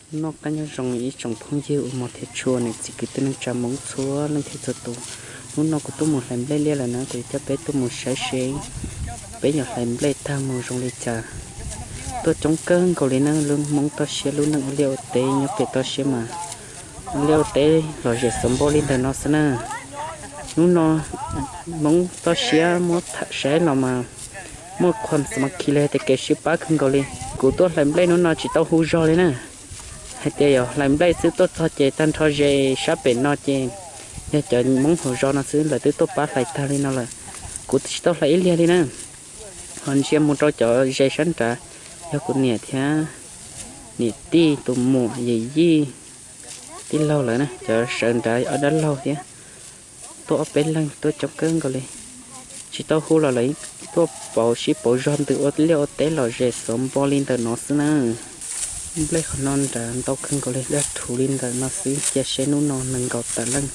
Noj qab nyob zoo ib tsoom phooj ywg ua mov thiab tshua, niam txiv kwv tij neej tsa Hmoob txhua leej txhua tus. Hnub no kuv tuaj mus hlais nplej liaj lawm na, kuv yuav coj peb tuaj mus saib seb peb yuav hlais nplej tag mus zoo li cas. Tuaj coob kawg nkaus li na, lub Hmoob toj siab lub neej ua liaj ua teb nyob pem toj siab mas ua liaj ua teb lom zem xov npau li ntawm no xwb na. Hnub no Hmoob toj siab muab tham saib los mas muaj qhuas mas khi li hais tias kev sib pab kawg nkaus li. Kuv tuaj hlais nplej hnub no tsis tau hu zog li na, hais tias yog hlais nplej xwb, tuaj txog ces tag nrho ze sab pem no ces yog cov Hmoob hauv zos no xwb lawv twb tuaj pab hlais tag li no lawm. Kuv tsis tau hlais ib liag li na. Ho ntsia mus rau cov ze sab nrad, yog kuv niam thiab niam tij, tus muam, yawm yij, tij laug lawm na, cov sawv nrad ob dab laug thiab. Tuaj ob peb leeg tuaj coob kawg nkaus li. Tsis tau hu los lawv tuaj pauv sib pauv zog ntws ua liaj ua teb lom zem xov npau li ntawm no xwb na. Nplej qhov no nrad ntau kawg nkaus li, daj rhuv li ntawm no xwb, cia seb hnub no nees nkaum tawm leej,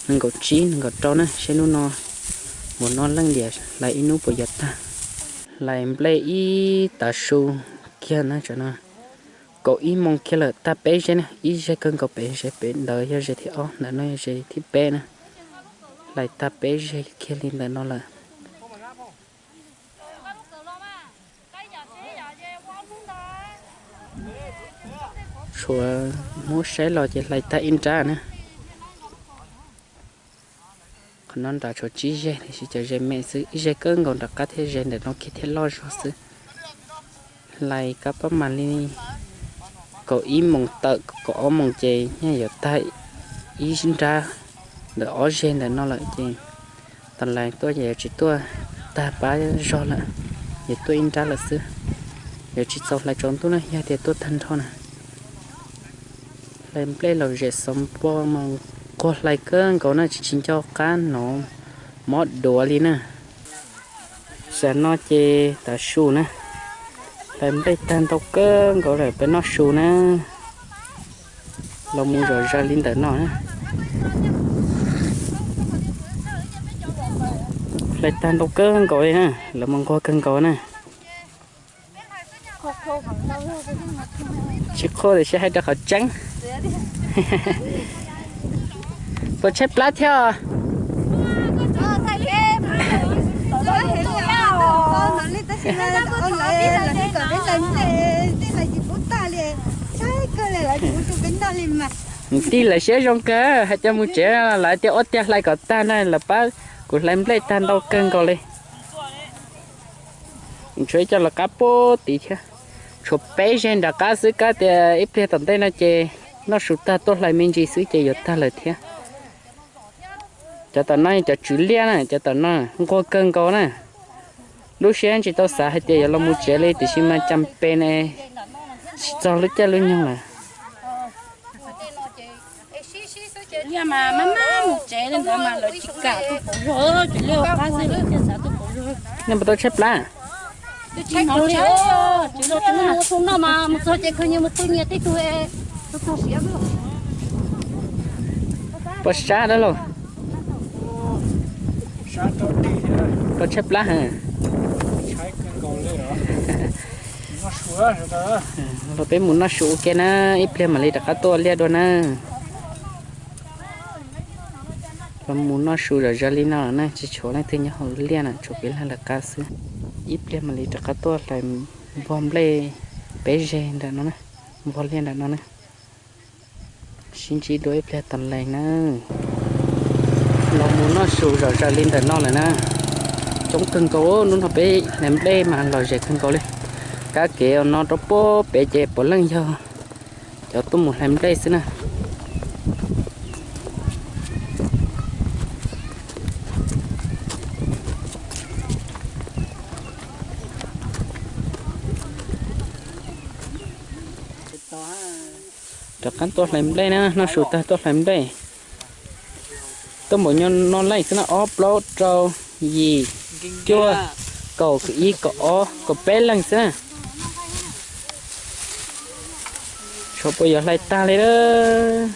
nees nkaum tsib nees nkaum rau na, seb hnub no mus noj leej diam hlais ib hnub puas yuav tag. Hlais nplej ib tav su kiag na, tsam no kaum ib moos kiag lawm, tag peb zeg na, ib zeg kawg nkaus pem, zeg pem ntawd yog zeg thib ob, ntawm no yog zeg thib peb na. Hlais tag peb zeg kiag li ntawm no lawm. Tshuav muab saib los ces hlais tag ib nrab na. Qhov no nrad tshuav tsib zeg tiam sis cov ze me xwb, ib zeg kawg nkaus nram qab thiab, zeg ntawm no kiag thiaj loj zog xwb. Hlais kab pab mas li kaum ib moos tawm kaum ob moos ces nyaj yuav tag ib nrab ntawm ob zeg ntawm no lawm ces tas lais tuaj ces yuav tsis tuaj tag pab zog lawm, yuav tuaj ib nrab lawm xwb. Yuav tsis txaus hlais tsaus ntuj na, yog tias tuaj tag nrho na. Hlais nplej lom zem xov npau mas nquag hlais kawg nkaus na, tsis tsis nco qab hnov mob duav li na. Tam no ces tav su na, hlais nplej tag ntau kawg nkaus lawm peb noj su na. Los mus zom zaws li ntawm no na. Hlais tag ntau kawg nkaus li na, lawv mas nquag kawg nkaus na. Tsis qhuav tiam sis hais rau qhov tseeb. Puas tshaib plab thiab? Tij lawv siab zoo kawg, hais tias mus tsev lawv tias ua tiag hlais kom tag na, lawv pab kuv hlais nplej tag ntau kawg nkaus li. Tshuav ib co lawv qab puag tid thiab. Tshuav peb zeg nram qab xwb, kab tias ib pliag tom ntej no ces noj su tag tuaj hlais me ntsis xwb ces yuav tag lawm thiab. Cov tom no cov tswv liaj na, cov tom no nquag kawg nkaus na. Lub siab tsis tau xav hais tias yuav los mus tsev li tiam sis mas cas pes ne, tsis txog lub caij lub nyoog lawm. Nej puas tau tshaib plab? Puas sab dab laug? Puas tshaib plab heev? Los peb mus noj su ua ke na, ib pliag mam li rov qab tuaj liaj dua na. Los mus noj su zom zaws li no na, tsis tshuav leej twg nyob hauv liaj na, tshuav peb leeg lawv qab xwb. Ib pliag mam li rov qab tuaj hlais npog nplej peb zeg nram no na, npog liaj nram no na. Sib ntsib dua ib pliag tas lees na. Los mus noj su zom zaws li ntawm no lawm na. Coob kawg nkaus, hnub no peb hlais nplej mas lom zem kawg nkaus li. Kab kev no rau puag pem ces puav leej yog cov tuaj mus hlais nplej xwb na. Rov qab tuaj hlais nplej na, noj su tag tuaj hlais nplej. Tuaj npaum nyob no leej xwb na, ob plaub rau yim cuaj kaum ib kaum ob kaum peb leej xwb na. Tshuav puas yuav hlais tag li lawm.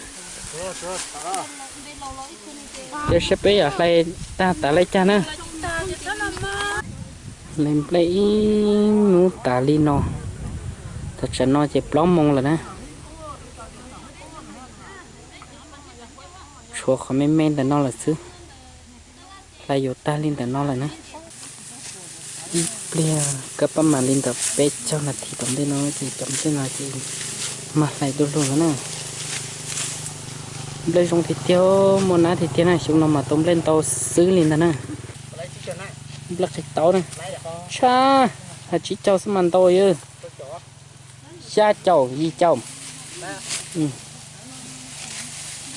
Cia saib peb yuav hlais tag tas li cas na. Hlais nplej ib hnub tas li no, thaum tsam no ces plaub moos lawm na. Tshuav qhov me me ntawm no lawm xwb. Hlais yuav tag li ntawm no lawm na. Ib pliag kab pab mas li ntawm peb caug nas this tom ntej no ces cov nplej no ces mag hlais du lug no na. Nplej zoo tiag tiag, muaj nab tiag tiag na, xyoo no mas tau nplej ntau xwb li ntag na. Nplej qis taub na, tshaj, hais tsib caug xwb mas ntau yog xya caum yim caum.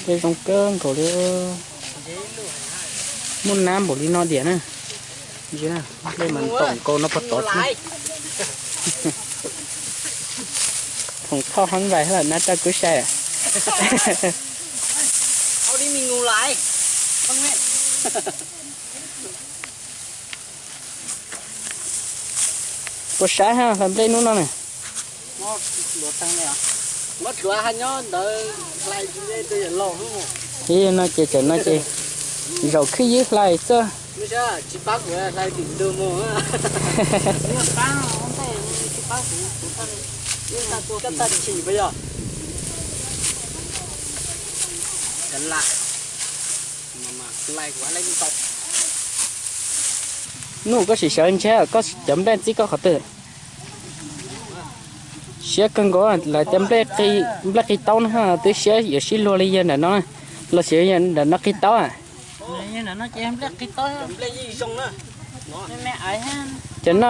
Nplej zoo kawg nkaus li. Muaj nab npaum li no diam na. Nplej mas ntaus nkaus no pog tod xwb. Thoom thauj hab vais lawm nab raj kub sai. Puas sab ha hlais nplej hnub no na? Ib no ces cov no ces zaum khwb ywb hlais xwb. Nuj, koj sim sawv ntshe koj cov nplej txib koj qhov twg. Siab kawg nkaus, lawv tias nplej qis taub no twb siab yuav sib luag li yawg ntawm no, los sis yawg ntawm no qis taub. Cov no,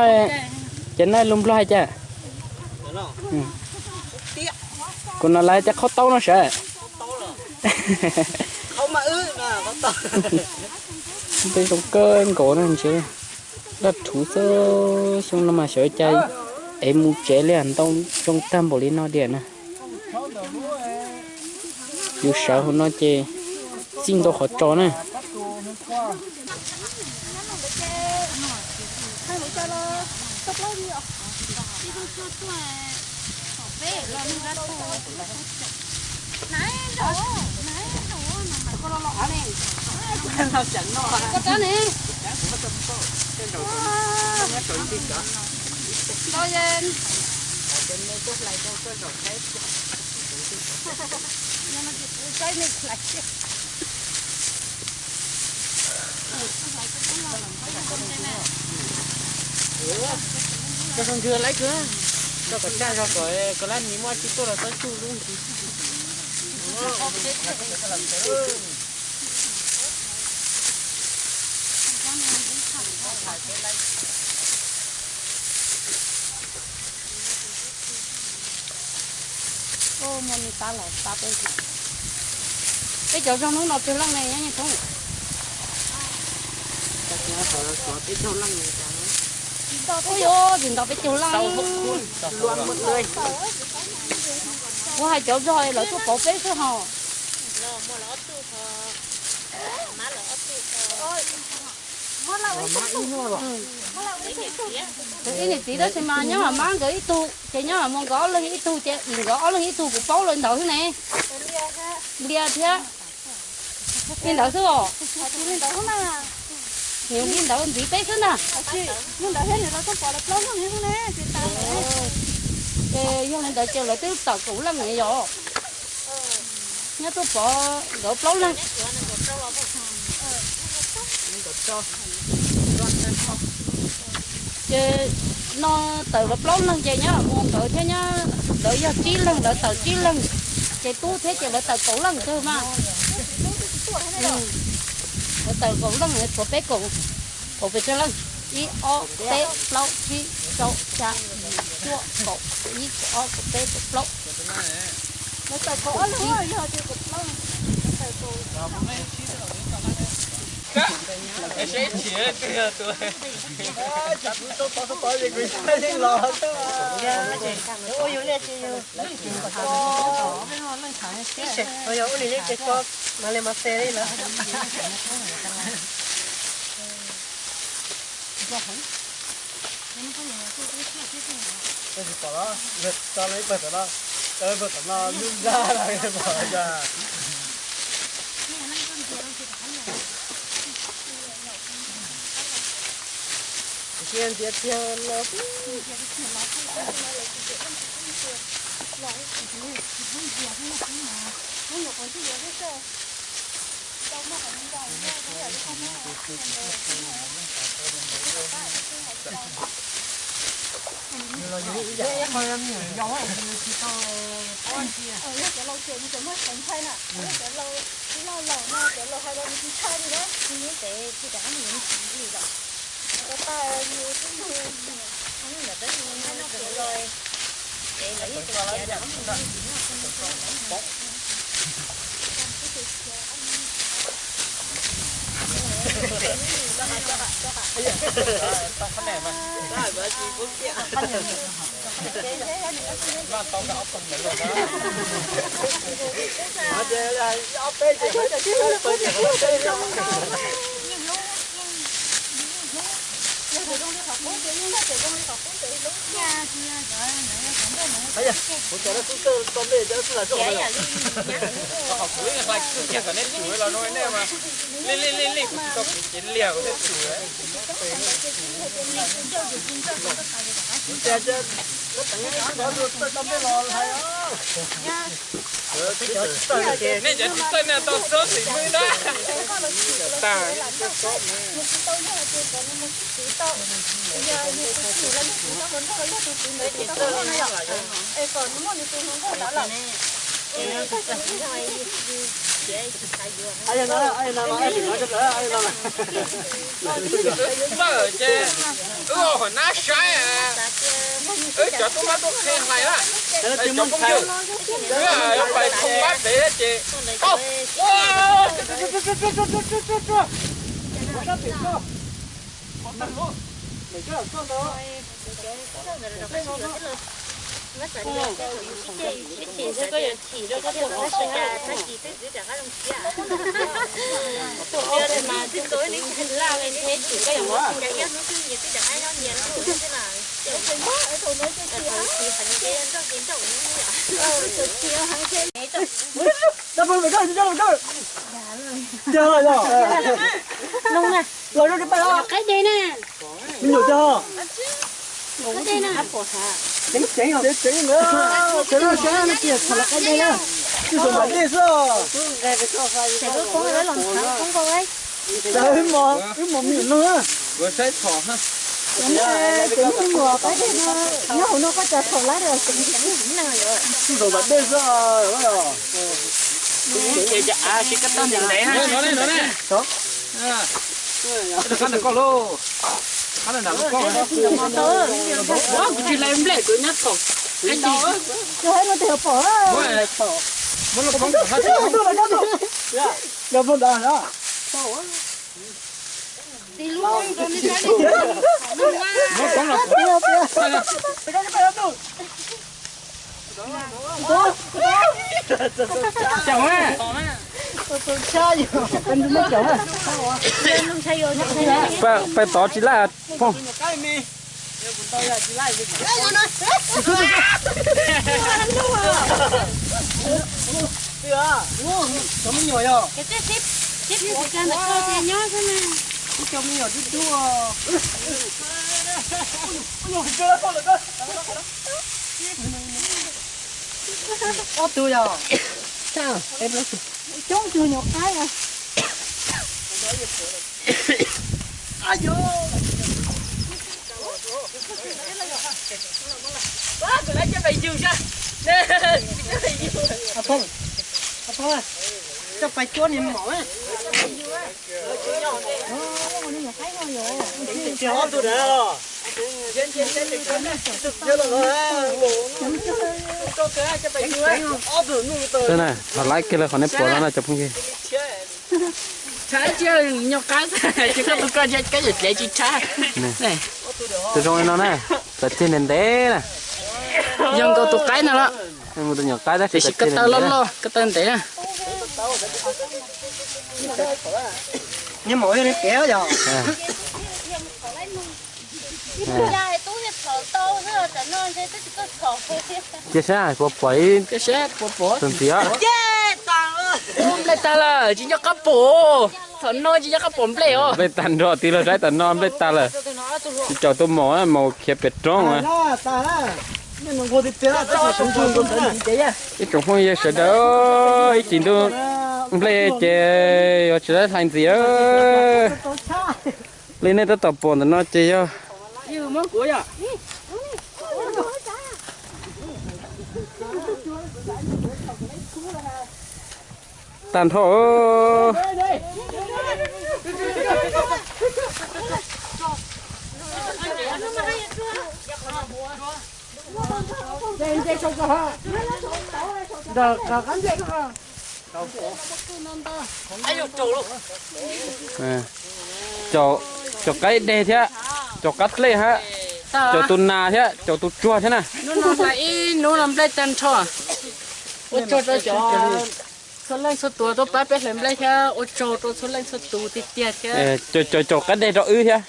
cov no lus Nplog hais cas? Kuv no lawv tias qhaub taub no sav. Nplej zoo kawg nkaus na ntshe. Daj rhuv xwb, xyoo no mas xyov cas ev mus tsev li ntau zoo tag npaum li no diam na. Yus sawv hauv no ces txij ntau qhov tso na. Tso zoo ntsws lawv kawg, tso kom tsaj zog kom koj lab nis muaj tsis tuaj los txob tsuj lub ntsis. Peb cov zog hnub no pawg leej ne nyob Nyiaj Thoob? Ub yuav tsis nto peb caug leej. Kuv hais cov zog lawv tuaj pauv peb xwb hos. Ib niam txiv tab sis mas nyob hauv mab nkawd ib tug ces nyob hauv mus nkawd ob leeg ib tug ces im nkawd ob leeg ib tug kuv paub lawv ntawd xwb ne. Nplias thiab. Li ntawd xwb os. Nws li ntawd ntxiv peb xwb ntag. Ces yog li ntawd ces lawv twb tawm kaum leej ne yog. Nyob tuaj pov nkawd plaub leeg. Ces no tawm lawv plaub leeg ces nyob mus nkawd thiab nyob lawv yog tsib leeg lawv tawm tsib leeg. Ces tub thiab ces lawv tawm kaum leej kawg mas. Lawv tawm kaum leej tshuav peb kaum, kaum pes tsawg leej? Ib ob peb plaub tsib rau xya yim cuaj kaum ib kaum ob kaum peb kaum plaub. Ua li ces tso mam li mas xe li lawm. Tsis pom los, tso lawv ib pawg tom no, tso ib pawg tom no lub zaj los pom cas. Tiag tiag los xwb. Kuv hlais kiag kom nej tsum los no nej mas li li li li kuv tsis tau kev cev liag kuv thiaj tsum. Nej cov tsis txawj nej tau xob xim mwb na. Txawj ces wb ua hauv nab saib, wb cov tub mab tub qhe hlais na, cov phooj ywg, wb yuav pais thoo pab pem ces, ua, Los rau pem, los rau pem, los rau pem. Me nyuam tiag. Ceev ceev, ceev ceev ntawd, ceev no, ceev no, no tias txhom los qaib dej na. Tsis txhom npam dej xwb. Wb mos, wb mos me nyuam no. Kuv saib txhom. Ces me nyuam qaib dej no, nyob hauv no koj cas txhom lab. Tsis txhom npam dej xwb. Ces cas av tsis koj tau ntev ntev na. Qab ntawm koj lauj. Qab ntawm koj. Kuv tsis lais nplej kuv nyob thaum. Muab lub koob. Muab koob los. Pais tod tsis laj phooj. Ob tug yog coob tug nyuam qaib. Coj pais cuab niag mom. Ob tug ntawd los. Thov like kiag lawv qhov nej pom no na cov phooj ywg. Tsis nyob qab, tsis koj tus koj kab yawm dlev tsis tshab. Tus zoo li no na, txawm tiag ntev ntev na. Yog nkaus tus qaib no los. Mus tus nyuam qaib tab sis koj taw loj loj, koj taw ntev na. Niag maum yog niag pem yog. Cia sab puas pom ib tug ntxiv os. Nplej tag lawm tsis nco qab pom. Thaum no tsis nco qab pom nplej os. Nplej tag nrho, tig los saib tam no nplej tag lawm. Tsis caum tus maum, maum khiav pem roob. Ib tsoom phooj ywg sawv daws, ib tsis ntuj Nplej ces yuav tsis tau hlais ntxiv. Li nej tab tom pom ntawm no ces yog tag nrho. Caum qaib deg thiab, caum qab dlej hab, caum tus nas thiab caum tus tsuag thiab na. Hnub no hlais ib hnub no nplej tag nrho. Ua tsaug rau cov txhua leej txhua tus tuaj pab peb hlais nplej thiab ua tsaug rau txhua leej txhua tus tiag tiag thiab. Caum, caum qaib deg rau wb thiab.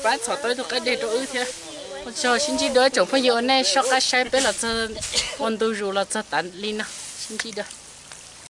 Pab txhom tau ib tug qaib deg rau wb thiab. Ua tsaug, sib ntsib dua tsoom phooj ywg uas nej soj qab saib peb los txog ua ntu zus los txog tav li no. Sib ntsib dua.